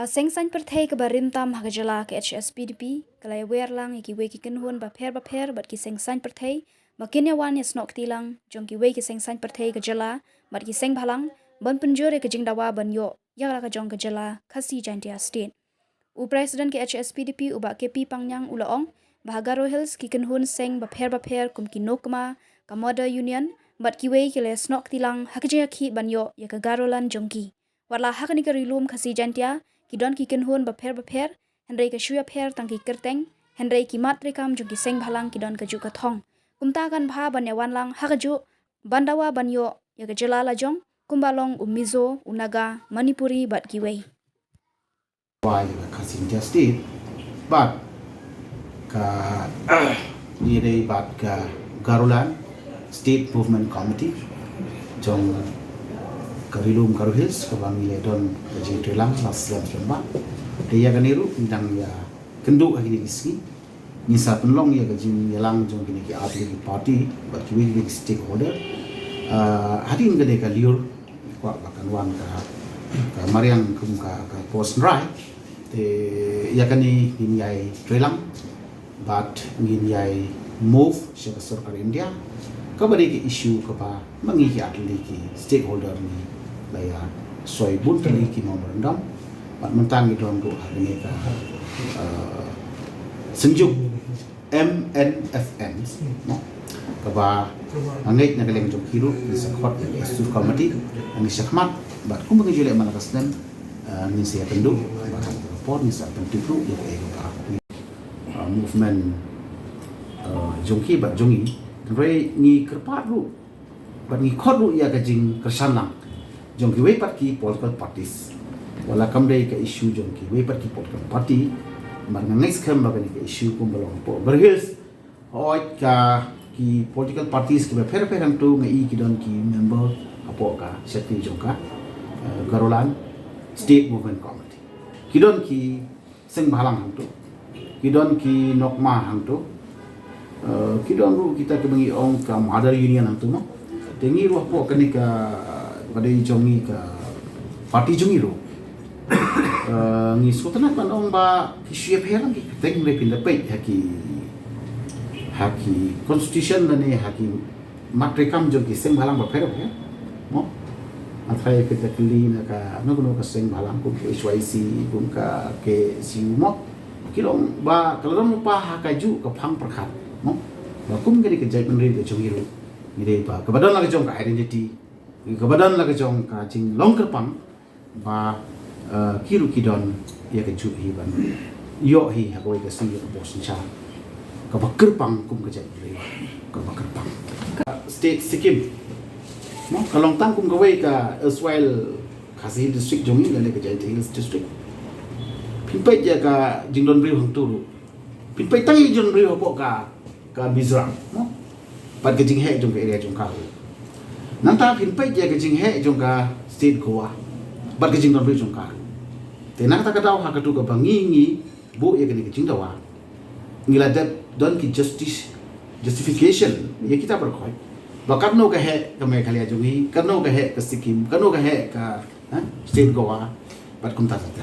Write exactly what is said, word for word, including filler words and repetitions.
Ka seng saiñ pyrthei kaba rim tam ha ka jylla ka H S P D P ka la ïawer lang ïa kiwei ki kynhun bapher bapher bad ki seng saiñ pyrthei ba kin ïa wan ïa snoh kti lang jong kiwei ki seng saiñ pyrthei ka jylla bad ki seng bhalang ban pynjur ïa ka jingdawa ban ïoh ïa la ka jong ka jylla Khasi Jaintia State. U President ka H S P D P u Bah K P Pangniang u la ong ba ha Garo Hills ki kynhun seng bapher bapher kum ki Nokma, ka Mother Union bad kiwei ki la snoh kti lang ha ka jingïakhih ban ïoh ïa ka Garoland jong ki. Wat la ha kane ka Ri Lum Khasi Jaintia ki don ki kynhun bapher bapher, hynrei ka shu ïapher tang ki kyrteng, hynrei ki mat treikam jong ki seng bhalang ki don kajuh ka thong. Kumta kan bha ban ïa wan lang ha kajuh ban dawa ban ïoh ïa ka jylla la jong kumba long u Mizo, u Naga, Manipuri bad kiwei. Wai ka Khasi Jaintia State bad ka ngi dei bad ka Garoland State Movement Committee jong ka Ri Lum Garo Hills kaba ngi la don ka jingtrei lang la slem slem ba. Te ïa kane ruh ngi dang ïa kynduh ha kine ki sngi. Ngi sa pynlong ïa ka jingïalang jong kine ki artylli ki party bad kiwei kiwei ki stakeholder. Ah, hadien kane ka lyiur kwah ba kan wan ka, ka mariang kum ka, ka por synrai. Te ïa kane ngin ïai trei lang bad ngin ïai move sha ka sorkar India. Kaba dei ka issue kaba ma ngi ki artylli ki stakeholder ngi la ïa soi bun tylli ki memorandum bad mynta ngi don ruh ha kane ka, eh, synjuk M N F M, no? Kaba nga ngeit na ka liang jong ki ruh ngi sa khot ïa ka executive committee, ngi sa khmat bad kumba ngi ju leh man la ka snem, eh, ngin sa ïakynduh bad ha ka por ngin sa pyntip ruh ïa kaei kaba, eh, movement, eh, jong ki bad jong ngi. Hynrei ngi kyrpad ruh bad ngi khot ruh ïa ka jingkyrshan lang jong kiwei pat ki political parties. Wat la kam dei ka issue jong kiwei pat ki political party, namar nga ngeit skhem ba kane ka issue kumba long hapoh Garo Hills, hooid ka ki political parties kiba pher pher hangto nga i ki don ki member hapoh ka shakri jong ka, eh, Garoland State Movement Committee. Ki don ki seng bhalang hangto, ki don ki Nokma hangto, eh, ki don ruh kita kiba ngi ong ka Mother Union hangto mo. Te ngi ruh hapoh kane ka, ba dei jong ngi ka party jong ngi ruh, eh, ngi sngewtynnat ban ong ba ki shu ïapher lang ki kyrteng, hynrei phin da peit ha ki, ha ki constitution lane ha ki mat treikam jong ki seng bhalang bapher bapher mo. Nga tharai phi ta kylli na kano kano ka seng bhalang kum ka H Y C, kum ka K S U mo, ki long ba ka la don lypa ha kajuh ka phang pyrkhat mo. Ba kum kane ka jaitbynriew ka jong ngi ruh ngi dei ba kaba don la ka jong ka identity, kaba don la ka jong ka jinglong kyrpang, ba, eh, ki ruh ki don ïa kajuh hi ban ïoh hi ha kawei ka sngi ïa ka bor synshar kaba kyrpang kum ka jaitbynriew kaba kyrpang. Ka state Sikkim mo ka long tang kum kawei ka erstwhile Khasi Hills District jong ngi lane ka Jaintia Hills District. Phin peit ïa ka jingdon briew hangto ruh, phin peit tang ïa ka jingdon briew hapoh ka, ka Mizoram mo, bad ka jingheh jong ka area jong ka ruh. Nangta phin peit ïa ka jingheh jong ka state Goa bad ka jingdon briew jong ka ruh. Te na kata ka daw ha kato kaba ngi ngi buh ïa kane ka jingdawa, ngi la dep don ki justice, justification ïa kita baroh khoit ba katno ka heh ka Meghalaya jong ngi, katno ka heh ka Sikkim, katno ka heh ka, eh, state Goa bad kumta kumta.